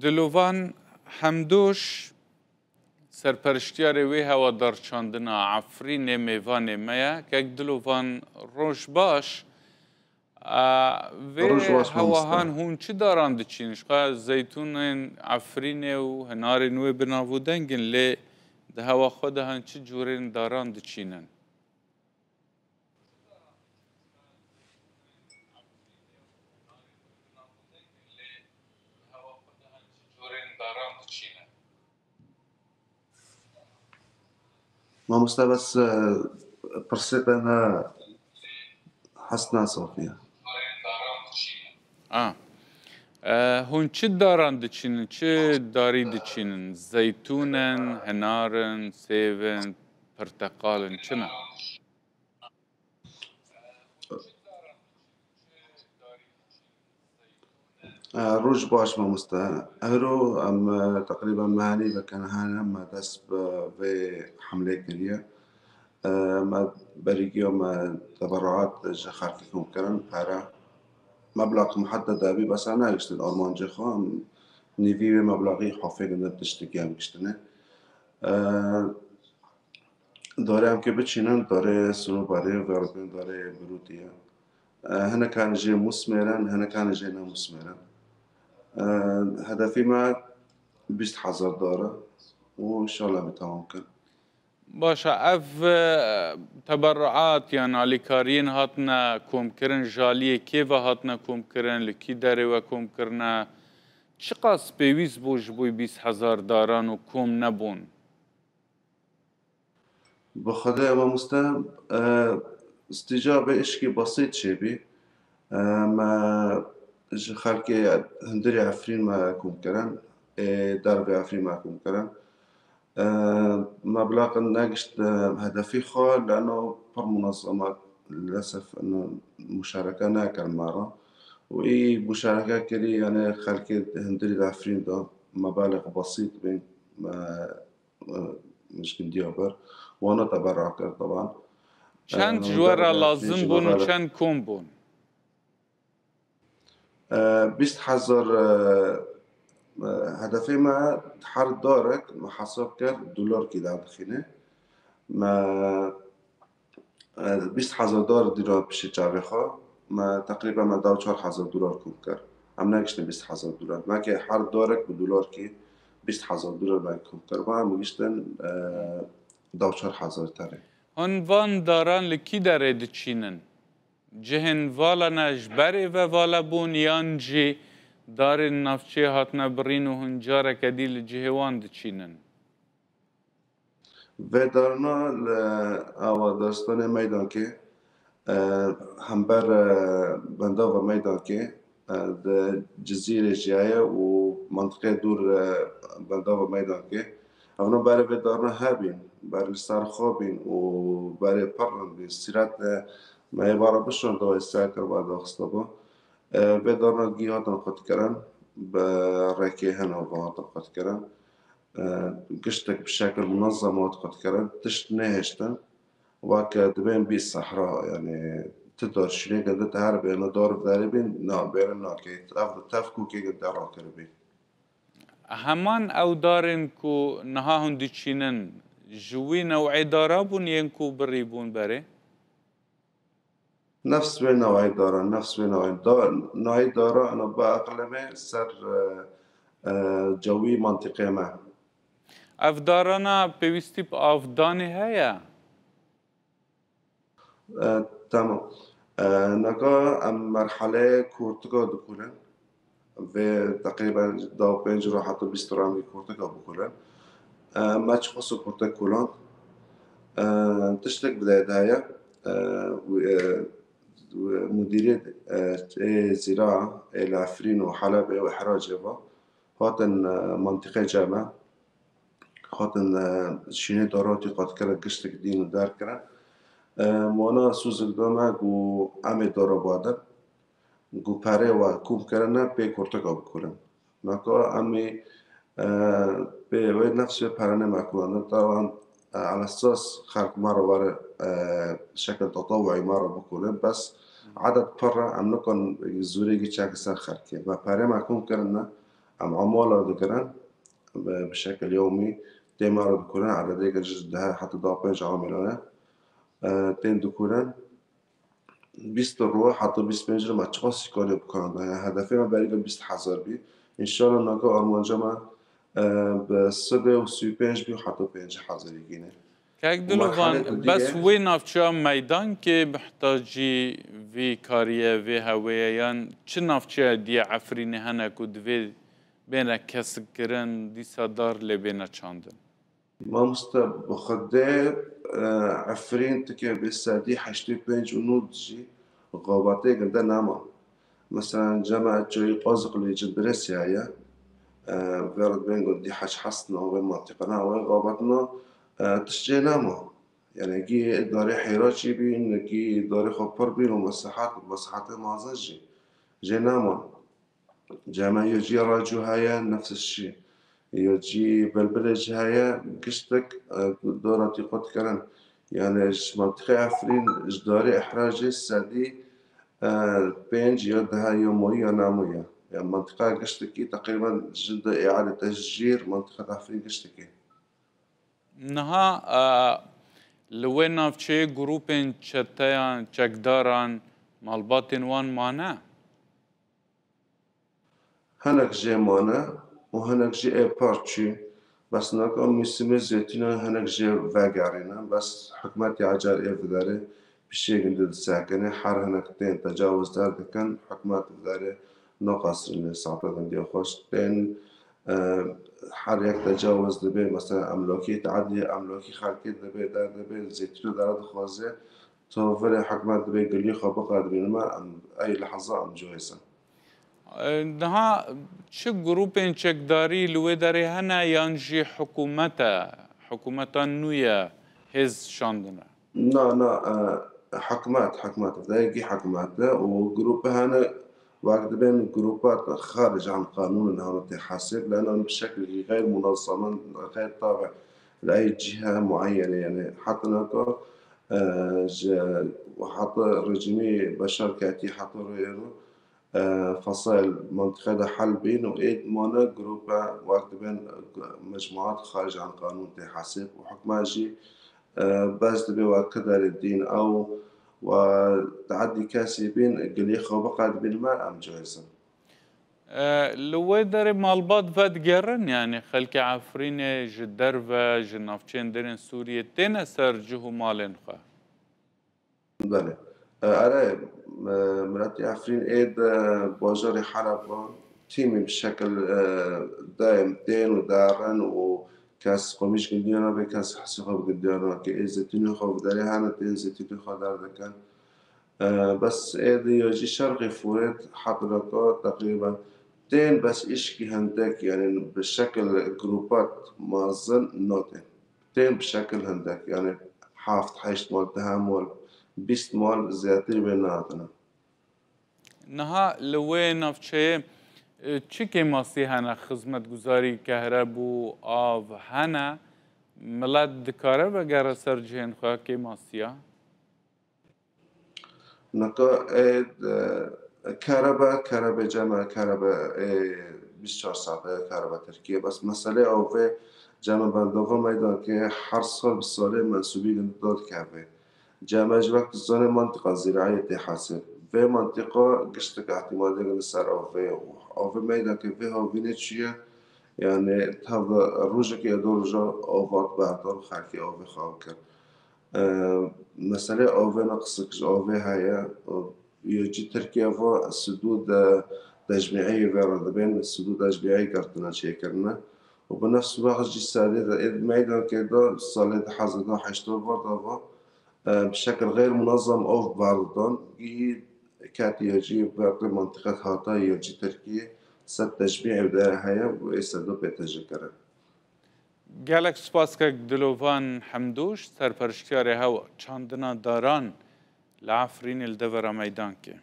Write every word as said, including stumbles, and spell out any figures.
Dilovan Hemdoş, serperiştiyarê wê hewa darçandina Efrînê, mêvanê me ye. Kek Dilovan, roj baş. A, vê Roj baş, mamoste. Hewahan hûn çi daran diçînin? Ji xwe zeytûnên Efrînê û hinarên wê bi nav û deng in, lê di hewa xwe de han çi cûrên daran diçînin? Mamoste, bes, e, pirsê te ne hes ne safî ye. A. E, hûn çi daran diçînin? Çi darî diçînin? Zeytûn in, hinar in, sêv in, pirteqal in, çi ne? E, roj baş, mamoste. Ewro em, e, teqrîben mehanî vekin hene me dest bi vê hemlê kiriye. E, me berî giya me teberruat ji xelkê kom kirin, pere. Meblag muhedded hebî, bes em negiştin armancê xwe, em nîvî wê meblagî hefê gundin tiştekî em giştine. E, Darê em kê biçînin, darê sinûbarê, veribên darê birûtî ye. E, hinek hene jê musmêr in, hinek hene jê ne musmêr in. E, hedefî me bîst hezar dar e û înşallah em ê temam kin. Baş e, ev, e, teberruat yan alîkariyên hatine komkirin, ji aliyê kê ve hatine komkirin, li kî derê we kom kirine, çiqas pêwîst bû ji bo bîst hezar daran û kom nebûn? Bi Xwedê, mamoste, e, îstîca vê işkî besît çêbî. E, me ji xelkê hundirê Efrîn me kom kirin, ê dervê Efrîn me kom kirin. E, meblag negişt, e, hedefî xwe, leno pir munezzemat, lilesef, ino muşareke nekir me re. Û î muşareke kirî, yani xelkê hundirî de Efrîn de, mebalix besît bîn, me, e, ji gindiya ber. Wana teberra kir, teban. Çend, e, ji we re lazim bûn û çend kom bûn? E, bîst hezar, e, e, hedefê me her darek me hesab kir, dolarkî derdixîne. Me, e, bîst hezar dar dîra piştî çavê xwe, me teqrîben me deh û çar hezar dolar kom kir. Em negiştin bîst hezar dolar. Me ke her darek bi dolarkî bîst hezar dolar me kom kir. Me em giştin, e, deh û çar hezar terê. Hûn van daran li kî derê diçînin? Cihên vala ne ji berê ve vala bûn yan jî darên navçeyê hatine birîn û hûn careke dî li cihê wan diçînin? Vê darna li awa daristanê Meydankê, e, hember, e, bendava Meydankê, e, di Cizîrê jî heye û mentiqê dûr, e, bendava Meydankê. Evna berê vê darna hebîn, ber li ser xwe bîn û berê pir rind bîn. Sîret, e, me ê bara bişon dawayê ser kir, ba daxista ba. E, vê darna gî hatin qutkirin, bi rêkê hin ava hatin qutkirin. E, giştek bi şekil munezem hat qutkirin, tişt nehêştin. Weke dibên bî sehra, yani ti dar şînê gindi te her bêne dar derê bîn, na, bêrin nakê. Ev tev kûkê gindi rakiribî. Heman ew darên ku niha hûn diçînin, ji wî new'ê dara bûn yên ku birî bûn berê? Nefs wê new'ê dara, nefs wê new'ê da-, new'ê dara, ena biaqilê me ser, e, e, cewî mentiqê me. Ev darana pêwîstî bi avdanê heye? E, tamam. E, naka em merheleyê kurtika dikulin. Vê teqrîben da pênc ro heta bîst ramî kurtika bikulin. E, me çi xweso kurtik kuland. E, tiştek bidayê de heye. E, û, e, û mudîriyet, e, ê zîra, ê li Efrîn û Helebê û Hiracê ve hatin, e, mentiqê cem e. Hatin, e, şînê daratî qat kirin, giştek dîn û derkirin. E, wana sûzek da me ku em ê dara badin, ku perê we kom kirine pê kurtika bikulin. Naka em ê, e, pê wê nefs wê perenê me kulandin. Taban, e, elesas xelk me re were, e, şekil tetawuî me re bikulin. Bes edet pir e, em nikan zûrê gî çek ser xelkê. Me perê me kom kirine, Em amala dikirin, bi, bi şekil yewmî, tê me re dikurin, ededê ji dehe heta da pênc amîlane, e, tên dikurin. Bîst roj heta bîst pênc re me çiqas şikarê bikana da. Yani hedefê me berî de bîst hezar bî. Înşallah naka armanca me, e, bi sibê û sî û pênc bî heta pêncî hezarî gîne. Kek Dilovan, bes wê navçeya Meydankê mihtacî vî kariyê, vê hewêye yan çi navçeya diye Efrînê hene ku divê bêne kesikkirin, dîsa dar lê bêne çandin? Mamoste, bi Xwedê, e, Efrîn tike bê sedî heştê pênc û nod jî xebatê ginde nema. Mesela, cema çoyî Qazixlî Cindirêsî heye. E, vê re dibên gundî Hec Hesna, wê mantiqana, wê xebatna, e, tişt jê nema. Yani, gî darê hêraçî bîn, gî darê xwe pir bîn û mesehat, mesehatê mazin jî jê nema. Cema yo cî Racû heye, nefs şî. Yo cî Belbilê jî heye, giştek, e, dora tîqot kirin. Yani ji mantiqê Efrîn, ji darê ihracê sedî, e, pênc ya dehe ya moyî ya namoyî ya. Yani mantiqa giştekî teqrîben ji de îade tejîr mantiqa Efrîn giştekî. Niha, e, li wê navçeyê grûpên çeteyan, çekdaran, malbatên wan mane? Hinek jê mane û hinek jî ê par çû. Bes naka mûsimê zeytûnan hinek jê vegerîne. Bes hikûmetê ecar ê vidarê pişê gundî disekine. Her hinek tên tecawizler dikin. Hikûmet vidarê naqasirîne saeta gundiya xwe. Tên, e, her yek tecawuz dibe. Mesela emlakî, teadî emlakî xelkê dibe, der dibe, zeytûnê dere dixwaze. To vere hikûmet dibe giliyê xwe biqedimîne me, em ey lehza em cihê sin. E, niha çi grûpên çekdarî li wê derê hene yan jî hikûmet e, hikûmeta nû ye hêz şandine? Na, na, e, hikûmet, hikûmet, veyekî hikûmet e û grûpe hene wek dibên grûpa xarij an qanûn in hana tê hesêb, lena bi şekilî xeyr munezzemin, xeyr tabe li ey cîhe mueyyene, yani heta naka, e, ji heta rejîmê Beşar ketî heta rêro, e, fesail mantiqe de hel bîn û ê dimane grûpe wek dibên mecmuat xarij an qanûn tê hesêb û hikûmet jî, e, bes dibe wek kiderê dîn ew we teadî kesî bîn giliyê xwe biqedimîn me em caiz in. E, li wê derê malbat vedigerin, yani xelkê Efrînê ji derve, ji navçeyên derên Sûriyê têne ser cih û malên xwe? Belê. E, erê, e, miletê Efrîn ê di bajarê Heleba tîmî bi şekil, e, daim tên û darin û kes qomîş gundiya nabe, kes hesê xwe bi gundiya nake. Ê zeytûnê xwe bi derê hene, tên zeytûnê xwe derdikin. E, bes ê di ya jî şerqê Furet heta naka teqrîben tên bes îşkî hindek, yani bi şekil grûpat mazin natên. Tên bi şekil hindek, yani heft, heşt mal, deh mal, bîst mal zêdetir wê nehatine. Niha li wê navçeyê, e, çi kêmasî hene? Xizmetguzarî, kehreb û av hene? Milet dikare vegere ser cihên xwe kêmasiya? Nika ê, e, kerebe, kerebe ceme, kerebe ê bîst çar saete kerebe Tirkiye. Bes meselê avê ceme bendava meydan ke her sal bi salê mensûbî gund dad keve. Ceme ji wek dizane mantiqa zîraiyê tê hesê. Vê mantiqa giştik ihtimal de gund ser avê û avê meydan ke vê havînê çûye, yani tevda rojekê ya do roja avat berdan xelkê avê xav kir. E, meselê avê ne qisik ji avê heye. Yo cî Tirkiye va sidûd tecmî'î vê re dibên, sidûd tecmî'î girtine çêkirine. Û bi nefs wext jî serê de ê meydankê de salê di hezar da heştê va da va, e, bi şekil xeyr munezem av berdan. Gihî ketiye jî berqê mantiqet hata yo cî Tirkiye sed tecmî'î de heye û ê sedo pê tecê kirin. Gelek spas kek Dilovan Hemdûş, serperiştiyarê hewa çandina daran li Efrînê li devera meydankê.